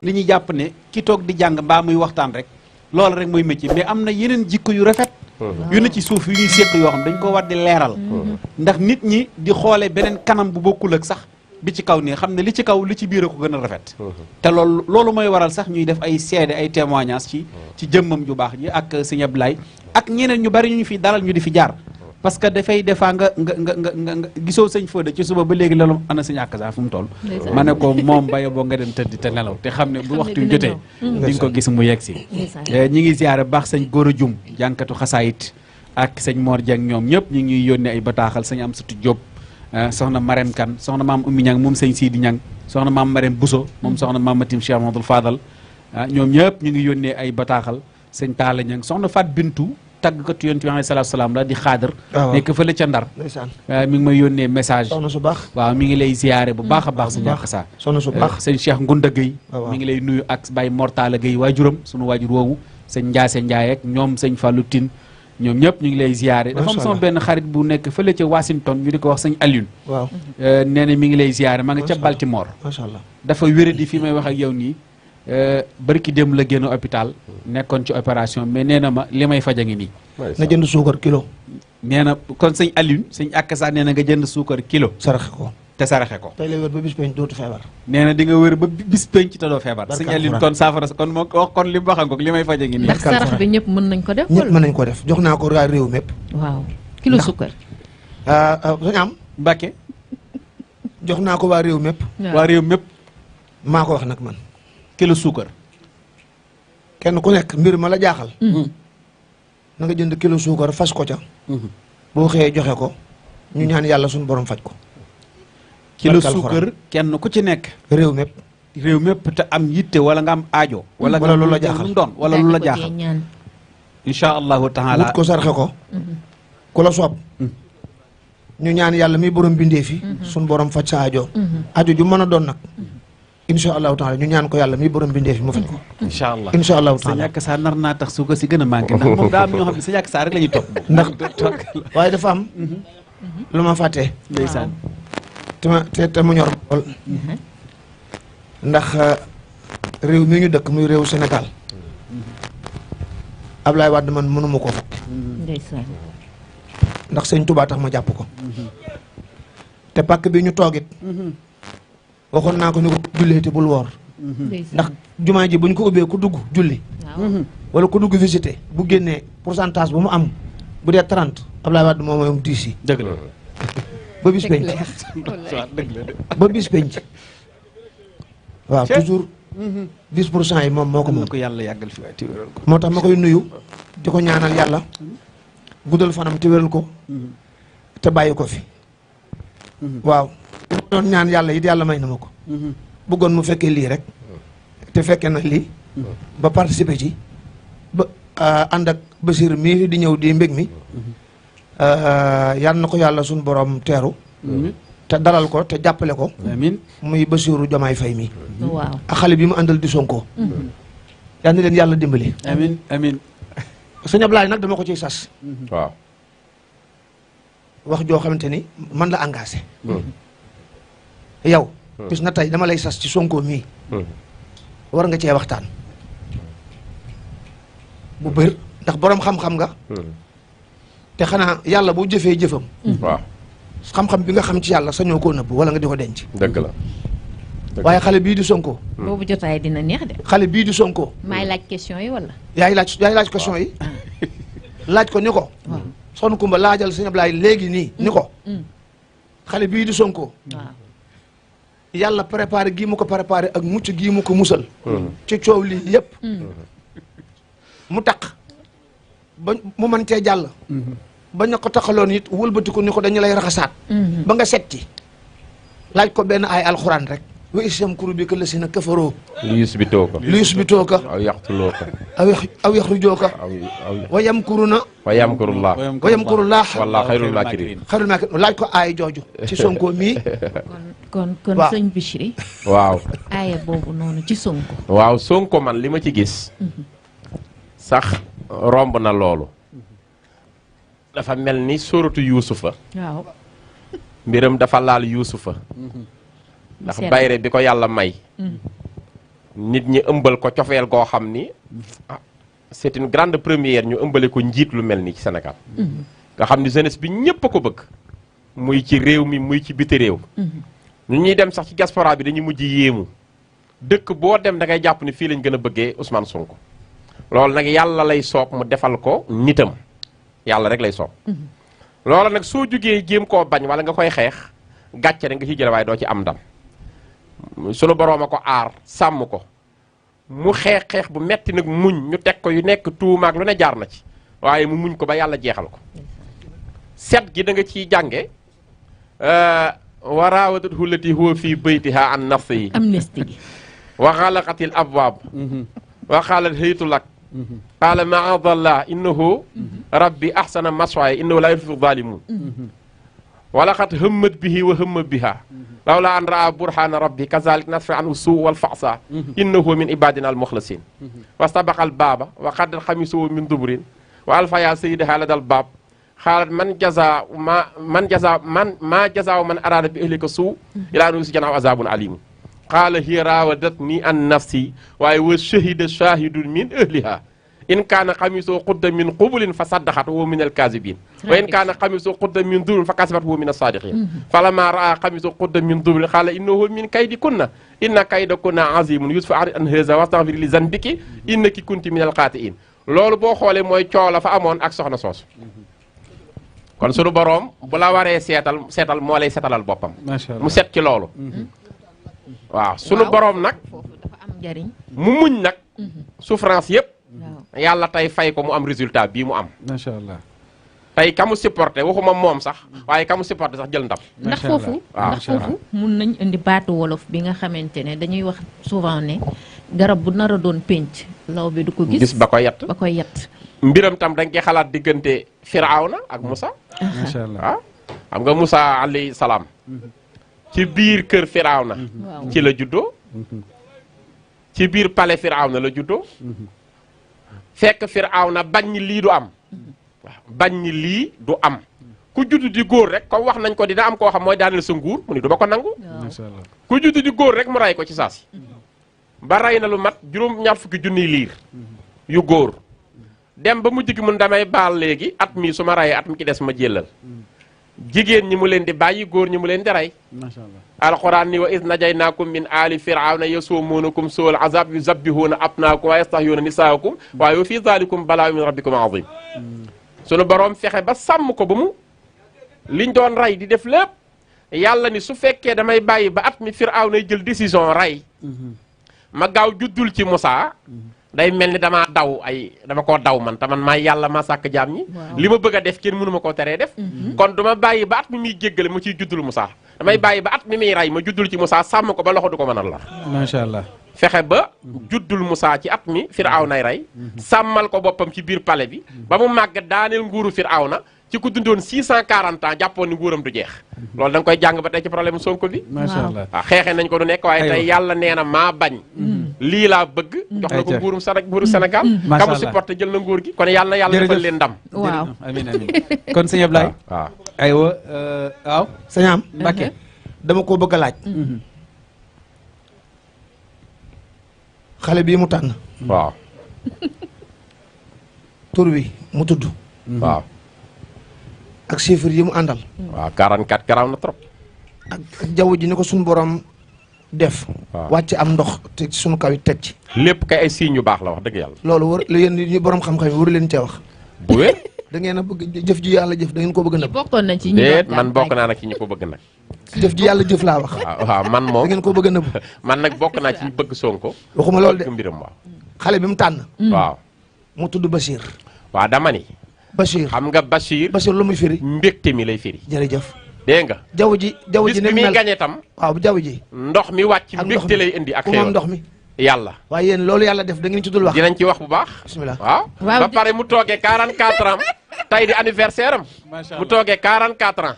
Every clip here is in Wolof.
li ñuy jàpp ne ki toog di jàng mbaa muy waxtaan rek loolu rek mooy métier mais am na yeneen jikko yu rafet yu ne ci suuf yu ñuy séq yoo xam dañ ko war di leeral ndax nit ñi di xoole beneen kanam bu bokkul ak sax bi ci kaw nii xam ne li ci kaw li ci biir a ko gën a rafet te loolu mooy waral sax ñuy def ay seede ay témoignages ci jëmmam ju baax ji ak sëñ Ablaye ak ñeneen ñu bari ñu fi dalal ñu di fi jaar parce que dafay defaa nga gisoo sëñ Fodé ci suba ba léegi loolu ana sëñ Akasa fu mu toll ma ne ko moom bayo boo nga dem tëdd te nelaw te xam ne bu waxtu jotee di nga ko gis mu yegg si ñi ngi ziyaare baax sëñ Gora Dioum jànkatu xasaayit ak sëñ Mor Dieng ñoom ñëpp ñu ngi ñuy yónnee ay bataaxal sëñ Amsatou Diop soxna Marème Kane soxna maam Oumy Niang moom sëñ Sidi Niang soxna maam Marème Bousso moom soxna maam Matim Cheikh Amadou Fadal ñoom ñëpp ñu ngi yónnee ay bataaxal sëñ Talla Niang soxna Fat Bintou tàggkatu yonent bi alayhi salaatu salaam la di xaadar nekk fële ca Ndar mi ngi may yónnee message soxna su baax waaw mi ngi lay ziyaare bu baax a baax sëñ Akasa soxna su baax sëñ Cheikh Ngunda Gueye mi ngi lay nuyu ak Baye Mortala Gueye waajuram sunu waajur woowu sëñ Ndiasse Ndiaye ak ñoom sëñ Fallou Tine ñoom ñëpp ñu ngi lay ziyaare dafa am sama benn xarit bu nekk fële ca Washington ñu di ko wax sëñ Alioune waaw nee na mi ngi lay ziyaare ma nga ca Baltimore macha allah dafa wéradi fi may wax ak yow nii barki dem la génn hôpital nekkoon ci opération mais nee na ma li may faj a ngi nii na jënd suukar kilo nee na kon sëñ Alioune sëñ Akasa nee na nga jënd suukar kilo saraxe ko te saraxe ko tey lay wér ba bis peñ dootu feebar nee na di nga wér ba bis penc te doo feebar sëñ Alioune kon saafara kon moo wax kon li mu wax ak li may faj a ngi nii ndax sarax bi ñëpp mën nañ ko def ñëpp mën nañ ko def jox naa ko raa réew mépp waaw kilo suukar sañ am Mbàkke jox naa ko waa réew mépp waa réew mépp maa ko wax nag man kilo suukar kenn ku nekk mbir ma la jaaxal na nga jënd kilo suukar fas ko ca boo xëyee joxe ko ñu ñaan yàlla suñu borom faj ko kilo suukar kenn ku ci nekk réew mépp te am yitte wala nga am aajo wala lu la jaaxal lu doon wala lu la jaaxal insha allahu taala wut ko sarxe ko ku la soob ñu ñaan yàlla mi borom bindee fi suñu borom faj sa aajo aajo ju mën a doon nag incha allahu taala ñu ñaan ko yàlla mi borom bindee fi mu faj ko incha allah incha allahu taala sëñ Akasa nar naa tax suukar si gën a manqué ndax moom daa am ñoo xam ne sëñ Akasa rek la ñuy topp ndax waaye dafa am lu ma fàttee ndeysaan te mu ñor lool ndax réew mi ñu dëkk muy réew Sénégal Ablaye Wade man mënuma ko fàtte ndeysaan ndax sëñ Touba tax ma jàpp ko te pàkk bi ñu toogit waxoon naa ko ni ko jullee te bul woor ndax jumaa ji bu ñu ko ubbee ku dugg julli wala ku dugg visité bu génnee pourcentage bu mu am bu dee 30 Ablaye Wade moom mooy 10 yi dëgg la ba bis penc ba bis penc waaw toujours 10% yi moom moo ko moom ko yàlla yàggal fi te wéral ko moo tax ma koy nuyu di ko ñaanal yàlla guddal fanam te wéral ko te bàyyi ko fi waaw doon ñaan yàlla it yàlla may na ma ko bëggoon mu fekkee lii rek te fekkee na lii ba participer ci ba ànd ak Basiir mii di ñëw di mbég mi yal na ko yàlla suñu borom teeru te dalal ko te jàppale ko amiin muy Basiiru Jomaay Fay mi waaw ak xale bi mu àndal di Sonko yal na leen yàlla dimbali amiin amiin sëñ Ablaye nag dama ko ciy sas waaw wax joo xamante ni man la engagé yow bis na tey dama lay sas ci Sonko mii war nga cee waxtaan bu bër ndax boroom xam-xam nga te xanaa yàlla boo jëfee jëfam waaw xam-xam bi nga xam ci yàlla sañoo koo nëbb wala nga di ko denc dëgg la waaye xale bii di Sonko boobu jotaay dina neex de xale bii di Sonko maay laaj question yi wala yaay laaj question yi laaj ko ni ko soxna Kumba laajal sëñ Ablaye léegi nii ni ko xale bii di Sonko waaw yàlla préparé gii mu ko préparé ak mucc gii mu ko musal ci coow lii yépp mu taq ba mu mën cee jàll ba ñu ko taxaloon it wëlbati ko ni ko dañu lay raxasaat ba nga set ci laaj ko benn ay alxuraan rek wa isam kuru bi ka la si na kafaroo liis bi too ko liis bi too ka aw yaxtuloo ko aw yaxrujoo ka wa yamkuruna wa yamkurullah wa yamkurullah wallaahu xayrul maakirin xayrul maakirin laaj ko aay jooju ci Sonko mii kon waaw sëñ Bichri waaw aaya boobu noonu ci Sonko waaw Sonko man li ma ci gis sax romb na loolu dafa mel ni sóoratu yuusufa waaw mbiram dafa laal yuusufa ndax bayre bi ko yàlla may nit ñi ëmbal ko cofeel goo xam ni c'est une grande première ñu ëmbale ko njiit lu mel nii ci Sénégal nga xam ni jeunesse bi ñëpp a ko bëgg muy ci réew mi muy ci biti réew ñu ñuy dem sax ci diaspora bi dañuy mujj yéemu dëkk boo dem da ngay jàpp ni fii lañ gën a bëggee Ousmane Sonko loolu nag yàlla lay soob mu defal ko nitam yàlla rek lay soob loolu nag soo jugee jéem koo bañ wala nga koy xeex gàcce rek nga ciy jële waaye doo ci am ndam sunu boroom a ko aar sàmm ko mu xeex bu metti nag muñ ñu teg ko yu nekk tuumaak lu ne jaar na ci waaye mu muñ ko ba yàlla jeexal ko set gi da nga ciy jànge wa raawadathu llati huwa fii baytiha an nafsihi amnistie gi wa xalaqatil abwaab wa qaalat haytu lak qaala maadallah innahu rabbi ahsana maswaaya innahu laa yuhibbu zalimun wa laqad hammat bihi wa hamma biha lawla an raa burhana rabbi kazalik nasfi anhu suu wal fasa innahu min ibadina al muxlasin wastabaqa al baaba wa qaddal xamisahu min dubrin wa alfaya sayyidaha ladal baab xaalat man jazaa man araada bi ahlika suu ilaa nuusi janaaw azabun alimu qaala hiya raawadatni an nafsi waaye wa shahida shahidun min ahliha in kaana xamisoo qudda min qubulin fa saddaqat wa min alkaazibin wa in kaana xamisoo qudda min dubrin fa kasabat wa min asadiqin falamma raa xamisoo qudda min dubrin qaala innahu min kaydi kunna inna kayda kunna azimun yusfa an haza wastaghfir li zanbiki innaki kunti min alxaatiin loolu boo xoolee mooy coow la fa amoon ak soxna soosu kon sunu boroom bu la waree seetal moo lay seetalal boppam mu set ci loolu waaw sunu boroom nag foofu dafa am njariñ mu muñ nag souffrance yëpp yàlla tey fay ko mu am résultat bii mu am macha allah tey kamu supporté waxuma moom sax waaye kamu supporté sax jël ndam ndax foofu waaw ndax foofu mun nañ indi baatu wolof bi nga xamante ne dañuy wax souvent ne garab bu nar a doon pénc law bi du ko gis ba koy yett ba koy yett mbiram tam dañ koy xalaat diggante Firawna ak Moussa macha allah waaw xam nga Moussa alayhi salaam ci biir kër Firawna waaw ci la juddoo ci biir palais Firawna la juddoo fekk Firawna bañ ñi lii du am waaw bañ ñi lii du am ku judd di góor rek comme wax nañ ko dina am koo xam mooy daaneel sa nguur mu ni du ma ko nangu macha allah ku judd di góor rek mu ray ko ci saasi ba rey na lu mat juróom-ñaar fukki junniy liir yu góor dem ba mujj gi mun damay baal léegi at mi su ma rayee at mi ci des ma jëlal jigéen ñi mu leen di bàyyi góor ñi mu leen di rey macha allah alquran ni wa is najaynaakum min aali firawna yasumuunakum suul azab yuzabbihuuna abnaakum wa yastahyuuna nisaakum waaye wa fi zalikum balaa min rabbikum azim sunu boroom fexe ba sàmm ko ba mu liñ doon rey di def lépp yàlla ni su fekkee damay bàyyi ba at mi firawna jël décision rey ma gaaw juddul ci Moussa day mel ni dama koo daw man te man maay yàlla ma sàkk jaam ñi li ma bëgg a def kenn mënu ma koo teree def kon duma bàyyi ba at mi muy jéggale ma ciy juddul Moussa damay bàyyi ba at mi muy rey ma juddul ci Moussa sàmm ko ba loxo du ko mën a lar macha allah fexe ba juddul Moussa ci at mi Firawna rey sàmmal ko boppam ci biir palais bi ba mu màgg daaneel nguuru Firawna ci ku dundoon 640 ans jàppoon ni nguuram du jeex loolu da nga koy jàng ba tey ci problème Sonko bi macha allah waaw xeexee nañ ko du nekk waaye tey yàlla nee na maa bañ lii laa bëgg jox na ko nguurum Sénégal kamu supporté jël na nguur gi kon yàlla na yàlla defal leen ndam waaw amiin amiin kon sëñ Ablaye waaw aywa waaw sañaam Mbacké dama koo bëgg a laaj xale bii mu tànn waaw tur wi mu tudd waaw ak chiffre yi mu àndal waaw 44 garaaw na trop ak jaww ji ni ko suñu borom def waaw wàcc am ndox te ci suñu kaw yi teg ci lépp kay ay signes yu baax la wax dëgg yàlla loolu war lu yéen ñu borom xam-xam yi waru leen cee wax bu wér da ngeen a bëgg jëf ji yàlla jëf da ngeen ko bëgg a nëbb bokkoon na ci ñu déet doon man bokk campagne. naa nag ci ñi ko bëgg nag jëf ji yàlla jëf laa wax waaw man da moom ngeen ko bëgg a nëbb man nag bokk naa ci ñi bëgg Sonko waxuma loolu de bëgg mbiram waaw xale bi mu tànn waaw mu tudd Bachir waaw dama ni Bachir xam nga Bachir Bachir lu muy firi mbégte mi lay firi jërëjëf dégg nga jaww ji bis bi ni muy mel gañe tam waaw bu jaww ji ndox mi wàcc ak ndox mbégte mi. lay indi ak ku moom xéewal ndox mi yàlla waaye yéen loolu yàlla def da ngeen ci dul wax dinañ ci wax bu baax bismillah waaw Waaw, ba pare mu toogee 44 ans tey di anniversaire am macha mu allah toogee 44 ans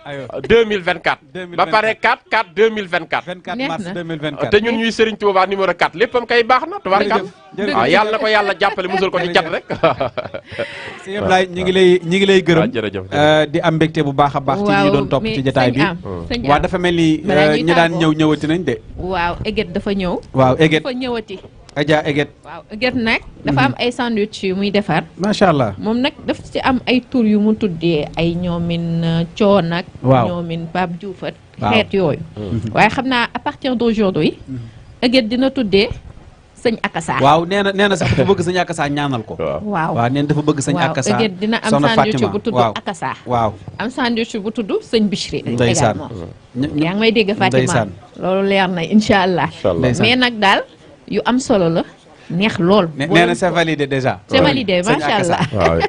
aywa 2024 ba pare 4 2024 24 mars 2024 te ñun ñuy Serigne Touba numéro 4 léppam kay baax na tubaarkal jërëjëf waaw yàlla na ko yàlla jàppale musul ko ci cat rek sëñ Ablaye ñi ngi lay gërëm jërëjëf di am mbégte bu baax a baax ci ñi doon topp ci jotaay bi waaw dafa mel ni ñi daan ñëwati nañ de waaw Eget dafa ñëw waaw Eget dafa ñëwati Adja Eget waaw Eget nag dafa am ay sandwich yu muy defar macha allah moom nag daf ci am ay tur yu mu tuddee ay ñoomin coon ak waaw ñoomin Pape Diouf ak waaw xeet yooyu waaye xam naa à partir d'aujourd'hui Eget dina tuddee sëñ Akassa waaw nee na sax dafa bëgg sëñ Akassa ñaanal ko waaw waaw nee na dafa bëgg sëñ Akassa Eget dina am soxna sandwich Fatima bu tudd waaw Akassa waaw am sandwich bu tudd sëñ Bichri ndeysaan également yaa ngi may dégg Fatima loolu leer na incha allah ndeysaan mais nag daal yu am solo la neex lool nee na c'est validé déjà c'est validé macha allah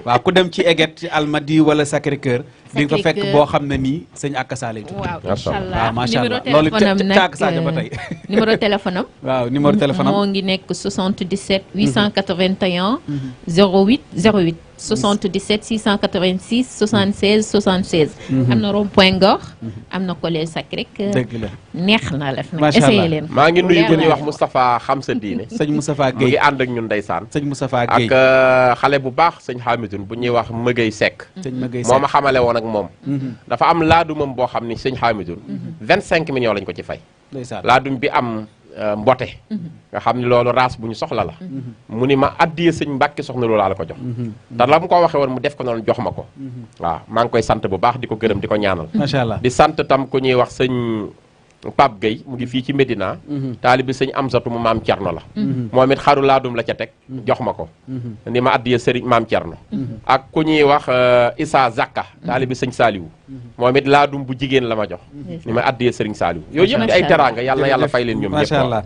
waaw ku dem ci Eget ci Almadi wala Sacré-Cœur di nga ko fekk boo xam ne nii sëñ Akassa lay tudd waaw incha allah waaw macha numéro allah loolu téléphone am nag caag Sadio ba tey numéro téléphone am waaw numéro téléphone am moo ngi nekk 77 881 08 08 77 686 76 76 am na rond point Ngor am na collège Sacré-Cœur dëgg la neex na def nag Macha Allah. essayé leen maa ngi nuyu ku ñuy wax Moustapha xam sa diine sëñ Moustapha mu ngi Guèye ànd ak ñun ndeysaan sëñ Moustapha ak Guèye xale bu baax sëñ Hamidoune bu ñuy wax Mëgëy Seck sëñ ma Guèye moo ma xamale woon ak moom dafa am laadumam boo xam ni sëñ Hamidoune 25 millions lañ ko ci fay ndeysaan laadum bi am mbote nga xam ni loolu race bu ñu soxla la mu ni ma addiyee sëñ Mbàkke soxna loolu laa la ko jox te la mu ko waxee woon mu def ko noonu jox ma ko waaw maa ngi koy sant bu baax di ko gërëm di ko ñaanal macha allah di sant tam ku ñuy wax sëñ Pape Gueye mu ngi fii ci Médina taalibi sëñ Amsatu mu maam Cerno la moom it xaru laadum la ca teg jox ma ko ni ma addiyee sëriñ maam Cerno ak ku ñuy wax Issa Zakka taalibi sëñ Saaliwu moom it laadum bu jigéen la ma jox ni ma addiyee sëriñ Saaliwu yooyu yëpp di ay teraanga yàlla na yàlla fay leen ñoom ñëpp macha allah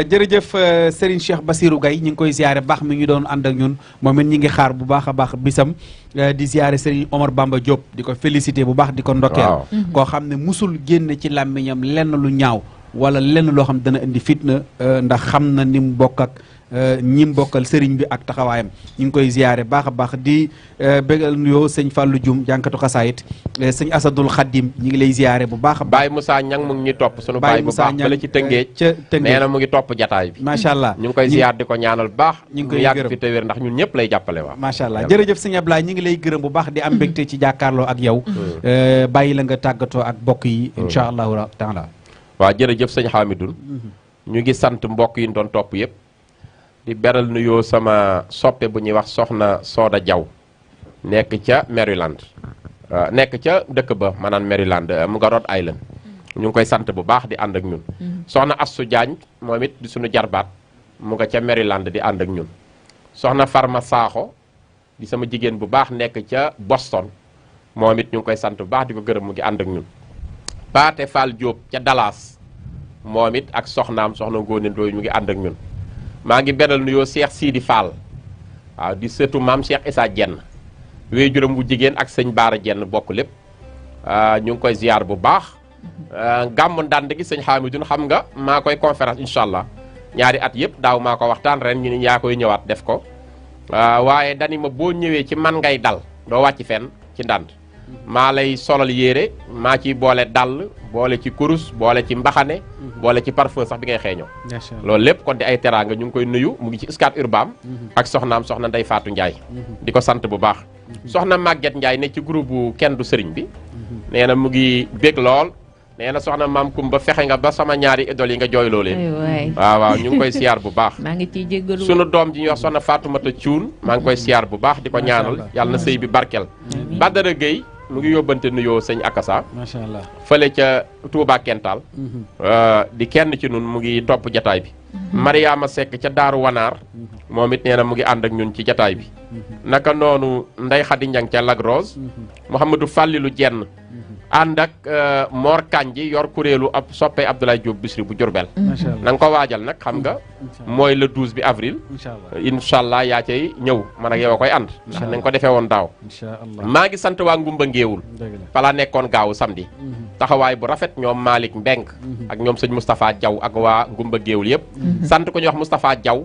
jërëjëf Serigne Cheikh Bassirou Gaye ñu ngi koy ziare baax mi ngi doon ànd ak ñun moom it ñi ngi xaar bu baax a baax bisam di ziare Serigne Omar Bamba Diop di ko félicité bu baax di ko ndokkeel koo xam ne musul génne ci làmmiñam lenn lu ñaaw wala lenn loo xam dana indi fitna ndax xam na ni mu bokk ak ñi mu bokkal sëriñ bi ak taxawaayam ñu ngi koy ziare baax a baax di bégal nuyoo sëñ Fallou Dioum jànkatu xasaayit sëñ Asadul Xaddim ñu ngi lay ziare bu baax a baax Baye Moussa Ñang mu ngi ñuy topp sunu baay bu baax fële ci Tëngéej ca Tëngéej nee na mu ngi topp jataay bi macha allah ñu ngi koy ziar di ko ñaanal baax ñu ngi mu koy yàgg gërëm fi te wér ndax ñun ñëpp lay jàppale waa macha allah jërëjëf sëñ Ablaye ñu ngi lay gërëm bu baax di am mbégte ci jàkkaarloo ak yow bàyyi la nga tàggatoo ak bokk yi incha allahu taala waaw jërëjëf sëñ Hamidoune ñu ngi sant mbokk yi ñu doon topp yëpp di beral nuyoo sama soppe bu ñuy wax soxna Sooda Jaw nekk ca Maryland nekk ca dëkk ba maanaam Maryland mu nga Rhode Island ñu ngi koy sant bu baax di ànd ak ñun soxna Assu Jaañ moom it di suñu jarbaat mu nga ca Maryland di ànd ak ñun soxna Farma Saaxo di sama jigéen bu baax nekk ca Boston moom it ñu ngi koy sant bu baax di ko gërëm mu ngi ànd ak ñun Paate Fall Diop ca Dallas moom it ak soxnaam soxna Ngóone Ndooy ñu ngi ànd ak ñun maa ngi beral nuyoo Cheikh Sidi Fall waaw di sëtu maam Cheikh Issa Jenn wéy juróom bu jigéen ak sëñ Baara Jenn bokk lépp ñu ngi koy ziar bu baax gàmmu ndànd gi sëñ Hamidoune xam nga maa koy conférence incha allah ñaari at yëpp daaw maa ko waxtaan ren ñu ni yaa koy ñëwaat def ko waaye dani ma boo ñëwee ci man ngay dal doo wàcc fenn ci ndànd maa lay solal yére maa ciy boole dàll boole ci kurus boole ci mbaxane boole ci parfum sax bi ngay xeeñoo loolu lépp kon di ay teraanga ñu ngi koy nuyu mu ngi ci Scat Urbam ak soxnaam soxna Ndey Faatu Njaay di ko sant bu baax soxna Maguette Njaay ne ci groupe bu kenn du sëriñ bi nee na mu ngi bég lool nee na soxna maam Kumba fexe nga ba sama ñaari idole yi nga jooyloo leen waaw waaw ñu ngi koy siyaar bu baax maa ngi ciy jéggalu sunu doom ji ñuy wax soxna Faatumata Cuun maa ngi koy siyaar bu baax di ko ñaanal yàlla na sëy bi barkel Badara Gueye mu ngi yóbbante nuyoo sëñ Akassa macha allah fële ca Touba Kental di kenn ci nun mu ngi topp jataay bi Mariama Seck ca Daaru Wanaar moom it nee na mu ngi ànd ak ñun ci jataay bi naka noonu Ndey Xadi Njang ca Lagrose Mouhamadou Fallilu Jenn ànd ak Mor Kanji yor kuréelu ab soppe Abdoulaye Diop Bichri bu Jurbel na nga ko waajal nag xam nga mooy le 12 bi avril incha allah yaa cay ñëw man ak yow a koy ànd ndax nañ ko defee woon daaw maa ngi sant waa Ngumba Ngéewul falaa nekkoon gaawu samedi taxawaay bu rafet ñoom Malick Mbeng ak ñoom sëñ Moustapha Diaw ak waa Ngumba Ngéewul yëpp sant ko ñuy wax Moustapha Diaw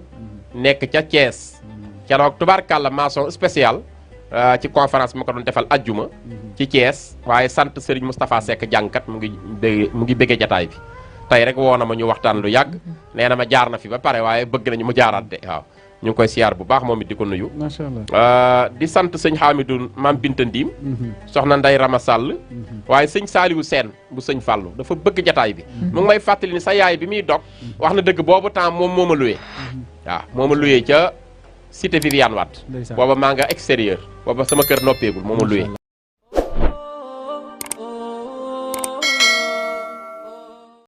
nekk ca Thiès keroog tubaarkàlla mention spéciale ci conférence bi ma ko doon defal ajjuma ci Thiès waaye sant Serigne Moustapha Seck jàngkat mu ngi bëggee jataay bi tey rek woo na ma ñu waxtaan lu yàgg nee na ma jaar na fi ba pare waaye bëgg nañu mu jaaraate waaw ñu ngi koy siyaar bu baax moom it di ko nuyu macha allah di sant sëñ Hamidou Mam Binta Ndiim soxna Ndey Rama Sall waaye sëñ Saaliwu Seen bu sëñ Fàllu dafa bëgg jataay bi mu ngi may fàttali ni sa yaay bi muy dog wax na dëgg boobu temps moom moo ma luyee waaw moo ma luyee ca cité Viviane Wade booba maa nga extérieur booba sama kër noppeegul moo ma luyee